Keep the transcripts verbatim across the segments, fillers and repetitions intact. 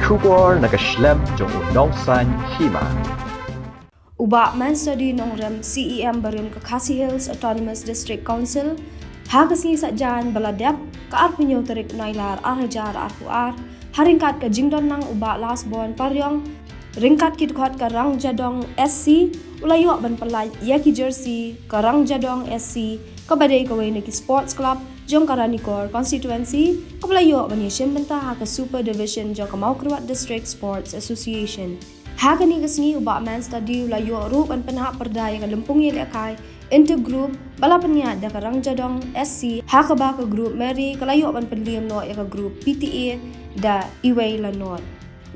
Khubor na ka shlem jong u nongsan hima. U Bah Manstudy Nongrem, C E M barim ka Khasi Hills Autonomous District Council, ha ka sngi Saitjaiñ ba la dep, ka arphew hynñiew tarik Nailar ar hajar arphew ar, ha ryngkat ka jingdon lang u Bah Lasborn Pariong, ryngkat ki dkhot ka Rangjadong S C, u la ïoh ban pyllait ïa ki jersey ka Rangjadong S C, kaba dei kawei na ki sports club jong ka Ranikor constituency, kaba la ïoh ban ïashim bynta ha ka Super Division jong ka Mawkyrwat District Sports Association. Ha kane ka sngi u Bah Manstudy u la ïoh ruh ban pynhap pyrda ïa ka lympung ïalehkai intergroup ba la pynïaid da ka Rangjadong S C, ha kaba ka group Mary ka la ïoh ban pynliem noh ïa ka group P T A da iwei la not.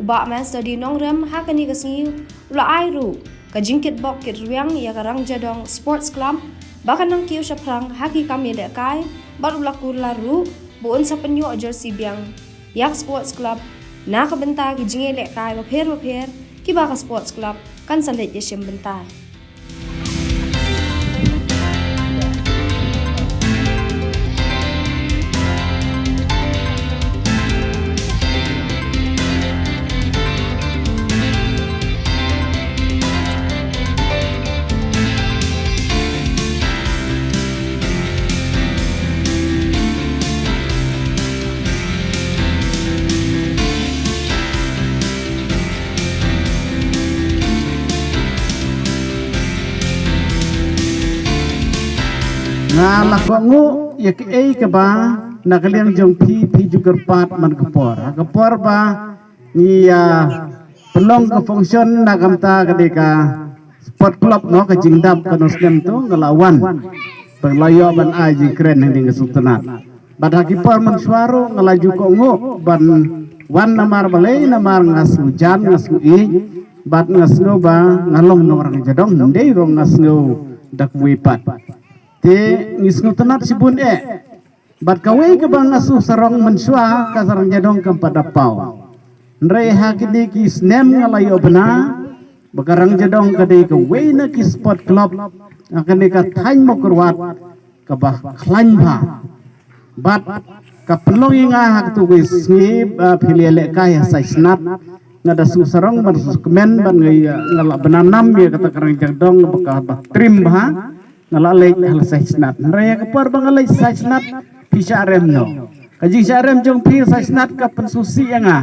U Bah Manstudy Nongrem ha kane ka sngi u la ai ruh ka jingkitbok kitrwiang ïa ka Rangjadong Sports Club ba kan nang kiew shaphrang ha ki kam ïalehkai, bad u la kular ruh ba un sa pynïoh jersey biang ïa ka sports club na ka bynta ki jingïalehkai bapher bapher kiba ka sports club kan sa leit ïashim bynta. Nga la kohnguh ïa kaei kaba na ka liang jong phi, phi ju kyrpad man ka por. Ha ka por ba ngi ïa pynlong ka function na ka bynta ka dei ka sport club, no, ka jingdap ka nongshun to, nga la wan. Ba la ïoh ban ai jingkren ha kane ka sngewtynnat. Bad ha ki por mynshuwa ruh nga la ju kohnguh ban wan namar balei, namar nga sngewjan, nga sngewieit, bad nga sngew ba nga long nong Rangjadong, hynrei ruh nga sngew da kawei pat. Te ngi sngewtynnat shibun eh. Bad kawei kaba nga shu sarong mynshuwa ka Rangjadong kam pat da paw. Hynrei ha kine ki snem nga la ïoh bna ba ka Rangjadong ka dei kawei na ki sport club ha kane ka thaiñ Mawkyrwat kaba khlaiñ bha. Bad ka pynlong ïa nga ha katu ka sngi ba phi la ïalehkai ha Saitjaiñ, nga da shu sarong ban shu kmen ban nga ïa, nga la bna nam ïa kata ka Rangjadong ba kaba trim bha. Nga la leit ha Saitjaiñ. Hynrei ha ka por ba nga leit Saitjaiñ phi shah rem noh. Ka jingshah rem jong phi Saitjaiñ ka pynsngewsih ïa nga.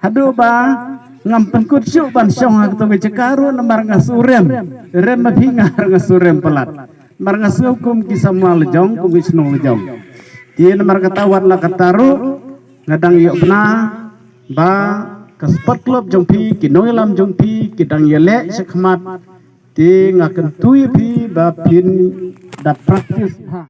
Haduh ba ngam pynkut shuh ban shong ha katu ka jaka ruh namar nga sngew rem. Rem ma phi nga ruh nga sngew rem palat. Namar nga sngew kum ki samla la jong, kum ki shnong la jong. Te namar kata wat la kata ruh nga dang ïoh bna ba ka sport club jong phi, ki nongïalam jong phi ki dang ïaleh shakhmat. Te nga kyntu ïa phi ba phin da practice bha.